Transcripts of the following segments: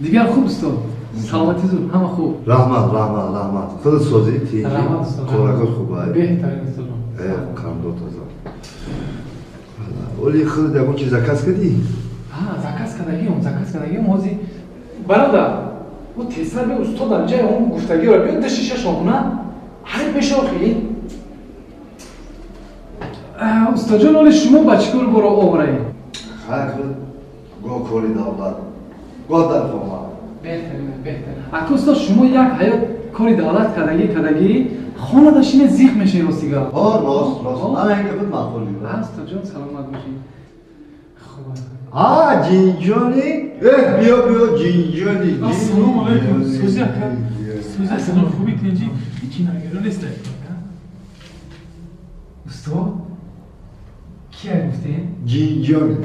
Дигар хуб устод. Саломатӣ зуд, ҳама хуб. Раҳмат, раҳмат, раҳмат. Худат созӣ, тинҷӣ. Раҳмат устод. Коракот хуб ай. Беҳтарин устод. Қандо тоза. Оли худат ягон чиз заказ кардӣ? Ҳа, заказ кардагиам, заказ кардагиам ҳозир. Бародар, ӯ тезтар биё устод дар ҷои он гуфтагиро биё ду шиша шоҳона. Ҳайб мешохӣ. Устодҷон, оли шумо ба чӣ кор боро оваред? Хайр, гоҳ кори давлат, гоҳ дар хона. Беҳтарин, беҳтарин. Ака устод, шумо як ҳаёт кори давлат кардагӣ, кардагӣ, хонада шине зиқ мешавед ростига. Ҳо, рост, рост. Ана ин гапат маъқул. Устодҷон, саломат бошед. Хуб. А, ҷинҷони? Эҳ, биё, биё, ҷинҷони. Ассалому алайкум. Сӯзи ака. Сӯзи ассалом, хуби тинҷӣ. Ҳеҷ нагиро нест. Устод, кия гуфтем? Ҷинҷони.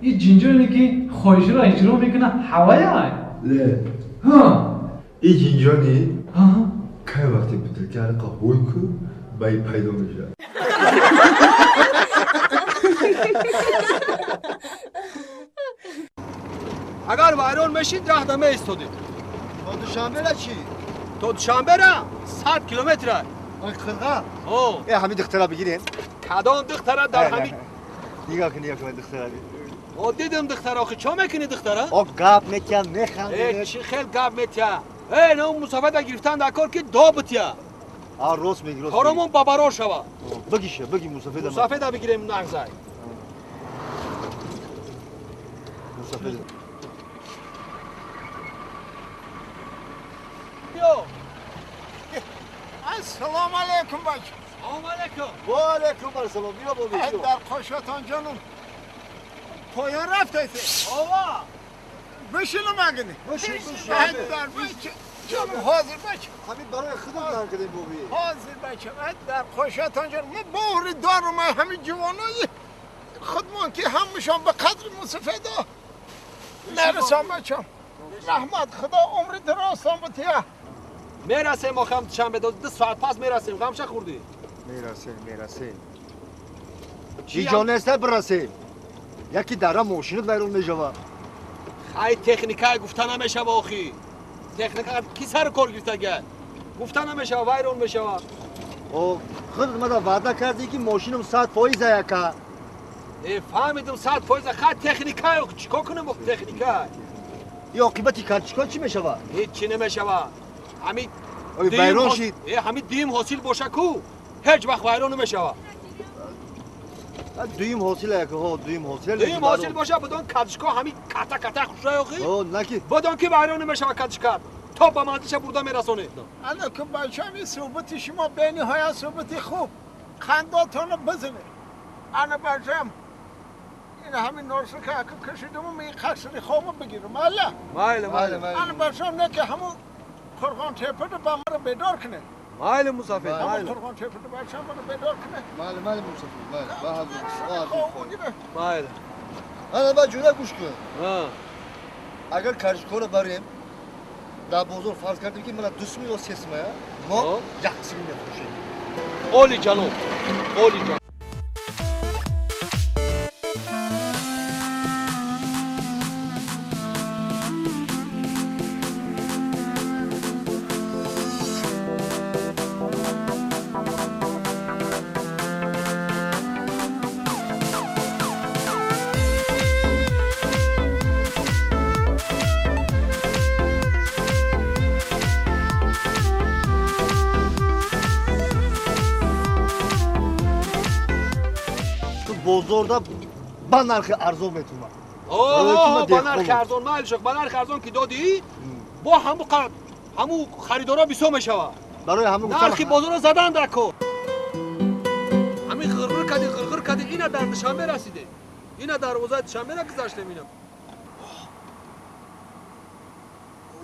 Ин ҷинҷоне ки хоҳишро иҷро мекунад ҳавая? Не. Ҳа. Ин ҷинҷони Ҳа. кай вақте бутылка арақа ҳой ку, ба ин пайдо мешавад. Агар вайрон мешид, раҳда меистодӣ. То Душанбера чӣ? То Душанбера 100 километра. Ой, қирға? О. Э, ҳамин духтара бигирем. Кадом духтара дар ҳамин? Нигоҳ кун, нигоҳ кун духтара. О, дидам духтара, охи чо мекунӣ духтара? О, гап метиям, механдем. Э, чӣ хел гап метия? Э, на он мусофата гирифтан дар кор ки добития. А, рост меги, рост. Коромон бабарор шава. Бигиша, биги мусофеда. Мусофеда бигирем нағзай. Мусофеда. Йо. Ассалому алайкум бача. Салому алайкум. Ва алайкум ассалом. Биё бо биё. Дар қошатон ҷонум. Поён рафтед. Ова. Бишинам агни. Бишин, бишин. Дар бача. Ҷонум ҳозир бача. Ҳамин барои худам дар кардем боби. Ҳозир бача. Дар қошатон ҷонум. Мо боври дорум ҳамин ҷавонои худмон ки ҳамашон ба қадри мусафеда нарасан бачам. Раҳмат Худо умри дарозтон бития. Мерасем охам Душанбе, 2 соат пас мерасем, ғамша хӯрдӣ. Мерасем, мерасем. Чӣ ҷо неста бирасем? Яки дара мошинат вайрон мешавад. Хай, техника гуфта намешава охи. Техника ки сари кор гирифтага? Гуфта намешава, вайрон мешава. О, худат мада ваъда кардӣ ки мошинам 100% яка. Э, фаҳмидам 100%, хай техника чикор кунем охи техника? Ё оқибати карточка чӣ мешава? Ҳеҷ чӣ намешава. Ҳамин вайрон шид. Э, ҳамин дуюм ҳосил боша ку, ҳеҷ вақт вайрон намешава. Дуюм ҳосил яка, ҳо, дуюм ҳосил. Дуюм ҳосил боша, бидон карточка ҳамин ката ката хушрай охи. Ҳо, наки. Бидон ки вайрон намешава карточка. То ба манзилша бурда мерасонед. Ана ки бачам, ин суҳбати шумо бениҳоят суҳбати хуб. Хандотонро бизанед. Ана бачам, ин ҳамин норсука ака кашидуму ин қасри хобу бигирам. Алла. Майли, майли. Ана бачам, не ки ҳамун Қурғон тепада ба маро бедор кунед. Майли, мусофир, майли. Қурғон тепада бачам маро бедор кунед. Майли, майли, мусофир, майли. Ба ҳазур. Майли. Ана ба ҷура гӯш кун. Ҳа. Агар каржикоро барем, дар бозор фарз кардем ки мана 2 сум ё 3 сум, мо 1 сум мефурӯшем. Оли ҷаноб, оли ҷаноб. Бозорда ба нархи арзон метумад. О, ба нархи арзон, майлишок, ба нархи арзон ки додӣ, бо ҳаму харидоро бисёр мешавад. Барои ҳаму нархи бозорро задан дар кор. Ҳамин ғирғир кардӣ, ғирғир кардӣ, ина дар Душанбе расидем. Ина дарвозаи Душанберо гузаштем ина.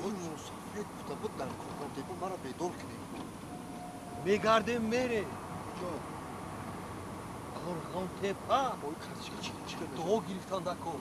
Ой, мусофир гуфта буд дар Қурғонтепа маро бедор кунед. Мегардем, мерем. Қурғонтепа. Ой, карточка чӣ чӣ дуо гирифтан дар кор.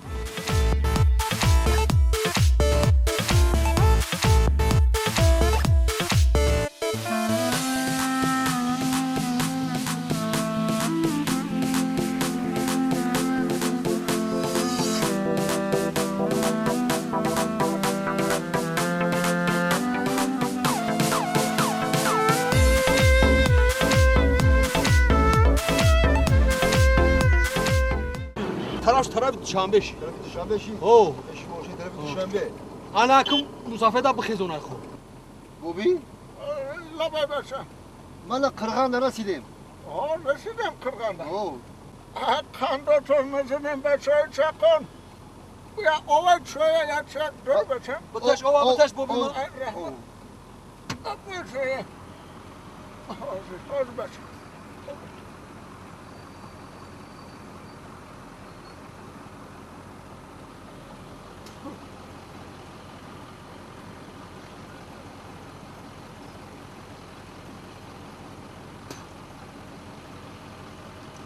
тарафи Душанбе ши. Тарафи Душанбе ши? О. Пеши мошин тарафи Душанбе. Ана кум мусафеда бихезонай хуб. Буби? Лабай бачам. Мана Қирғанда расидем. О, расидем Қирғанда. О. Қандатон мезанем бачаҳои чақон. Я ова чоя я чак дор бачам. Биташ ова биташ буби. Раҳмат. Чоя. Ҳозир бачам.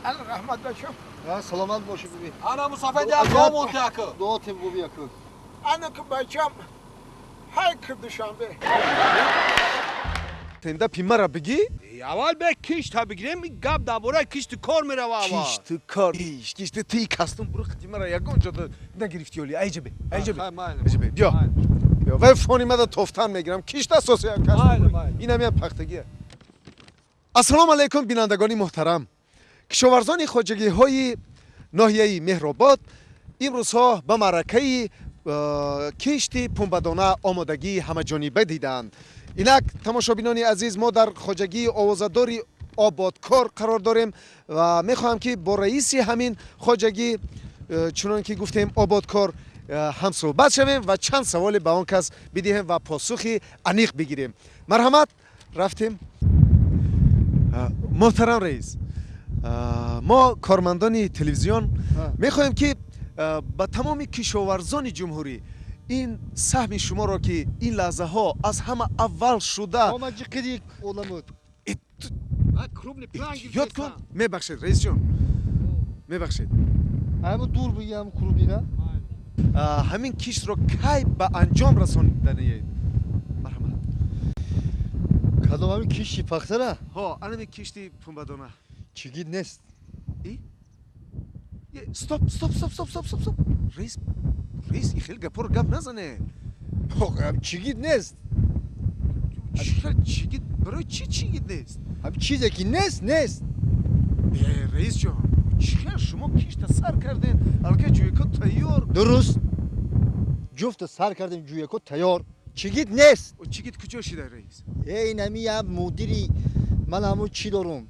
Раҳмат бачам. Саломат бошӣ буби. Ана мусафед як дуо монти ака. Дуо тим буби ака. Ана ки бачам ҳай ки Душанбе. Тенда пимара бигӣ? Аввал бе кишта бигирем, гап дар бораи кишти кор мерава аввал. Кишти кор. Кишти ти кастум бурух тимара ягон ҷода нагирифти оли. Айҷабе, айҷабе. Айҷабе. Биё. Биё. Вай фони мада тофтан мегирам. Кишта асоси кастум. Инам як пахтагия. Ассалому алайкум бинандагони муҳтарам. Кишоварзони хоҷагиҳои ноҳияи Меҳробод имрӯзҳо ба маъракаи кишти пунбадона омодагии ҳамаҷониба дидаанд. Инак тамошобинони азиз, мо дар хоҷагии овозадори Ободкор қарор дорем ва мехоҳам ки бо раиси ҳамин хоҷагӣ, чунон ки гуфтем Ободкор, ҳамсӯҳбат шавем ва чанд саволе ба он кас бидиҳем ва посухи аниқ бигирем. Марҳамат, рафтем. Муҳтарам раис, мо кормандони телевизион мехоҳем ки ба тамоми кишоварзони ҷумҳурӣ ин саҳми шуморо ки ин лаҳзаҳо аз ҳама аввал шуда ёд кун. Мебахшед раисҷон, мебахшед, ҳамин киштро кай ба анҷом расониданиед? Марҳамат. Кадом ҳамин кишти пахтара? Ҳо, анами кишти пунбадона. Чигит нест. Стоп, стоп, стоп, стоп, стоп, стоп, стоп. Раис, раис, хеле гапоро гап назане. Чигит нест. Чигит, барои чӣ чигит нест? Ҳам чизе ки нест, нест. Раис ҷон, чӣ хел шумо кишта сар карден, аллакай ҷӯяко тайёр. Дуруст. Ҷуфта сар кардем, ҷӯяко тайёр. Чигит нест. Чигит куҷо шида, раис? Ин ҳами як мудири ман ҳамун чӣ дорум?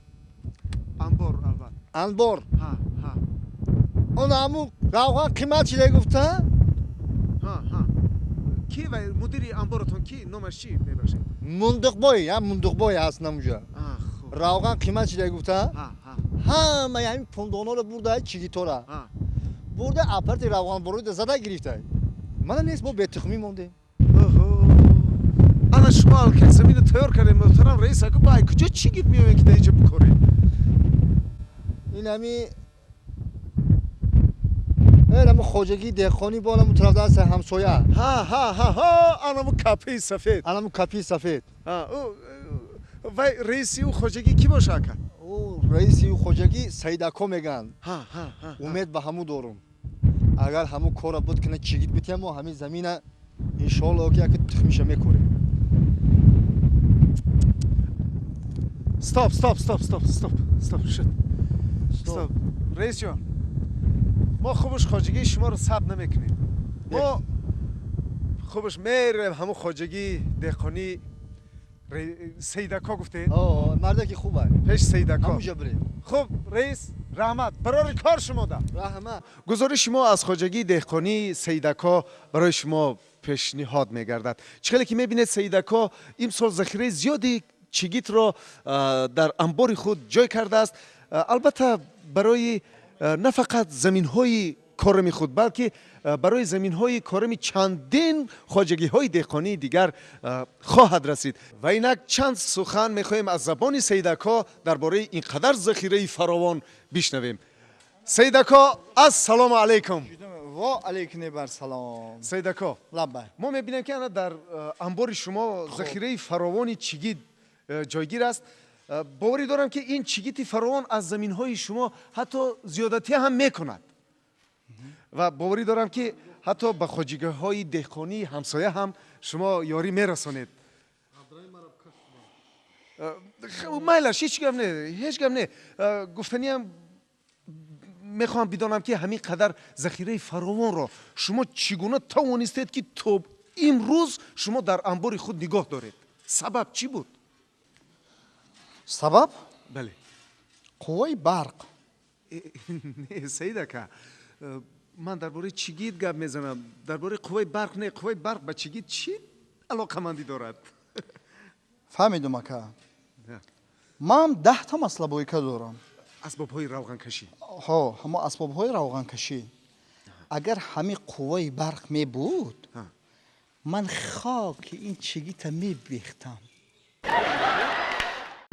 Анбор, албатта. Анбор. Ҳа, ҳа. Он ҳамун равған қимат шида гуфта? Ҳа, ҳа. Ки ва мудири анборотон ки? Номаш чӣ мебахшед? Мундуқбой, ҳа, Мундуқбой ҳаст намуҷа. Равған қимат шида гуфта? Ҳа, ҳа. Ҳамаи ҳамин пундонҳоро бурда, чигитора. Бурда аппарати равғанборида зада гирифта. Мана нест, мо бетухмӣ мондем. Ана шумо аллакай заминро тайёр кардем, муҳтарам раис, аку ба куҷо чигит меоем ки дар инҷо бикорем? Ин ҳами анамо хоҷагии деҳқонӣ бо анамо тараф даст ҳамсоя. Ҳа, ҳа, ҳа, ҳа, анамо капаи сафед. Анамо капаи сафед. Вай раиси ӯ хоҷагӣ кӣ боша ака? Ӯ раиси ӯ хоҷагӣ Саидако мегӯянд. Ҳа, ҳа, ҳа. Умед ба ҳаму дорум. Агар ҳаму корро буд кина чигит битиям, мо ҳамин замина иншоалло ки яке тухмиша мекорем. Стоп, стоп, стоп, стоп, стоп, стоп, шуд. Стоп. Раис ҷон, мо хубаш хоҷагии шуморо сабт намекунем. Мо хубаш меравем ҳамун хоҷагии деҳқонӣ Саидако гуфтед? О, мардаки хуб ай. Пеш Саидако. Ҳамунҷа бирем. Хуб, раис, раҳмат. Барори кор шумо да. Раҳмат. Гузориши мо аз хоҷагии деҳқонии Саидако барои шумо пешниҳод мегардад. Чӣ хеле ки мебинед, Саидако имсол захираи зиёди чигитро дар анбори худ ҷой кардааст. Албатта барои на фақат заминҳои корами худ, балки барои заминҳои корами чандин хоҷагиҳои деҳқонии дигар хоҳад расид. Ва инак чанд сухан мехоҳем аз забони Саидако дар бораи ин қадар захираи фаровон бишнавем. Саидако, ассалому алайкум. Ва алайкум бар салом. Саидако, лаббай. Мо мебинем ки ана дар анбори шумо захираи фаровони чигит ҷойгир аст. Боварӣ дорам ки ин чигити фаровон аз заминҳои шумо ҳатто зиёдатӣ ҳам мекунад ва боварӣ дорам ки ҳатто ба хоҷагиҳои деҳқонии ҳамсоя ҳам шумо ёрӣ мерасонед. Майлаш, ҳеҷ гап не, ҳеҷ гап не. Гуфтаниам Мехоҳам бидонам, ки ҳамин қадар захираи фаровонро шумо чӣ гуна тавонистед, ки то имрӯз шумо дар анбори худ нигоҳ доред. Сабаб чӣ буд? Сабаб? Бале. Қувваи барқ. Не, Саид ака, ман дар бораи чигит гап мезанам, дар бораи қувваи барқ не. Қувваи барқ ба чигит чӣ алоқамандӣ дорад? Фаҳмидум, ака. Ман 10-та маслобойка дорам. Асбобҳои равғанкашӣ. Ҳо, ҳамо асбобҳои равғанкашӣ. Агар ҳамин қувваи барқ мебуд, ман хоки ин чигита мебехтам.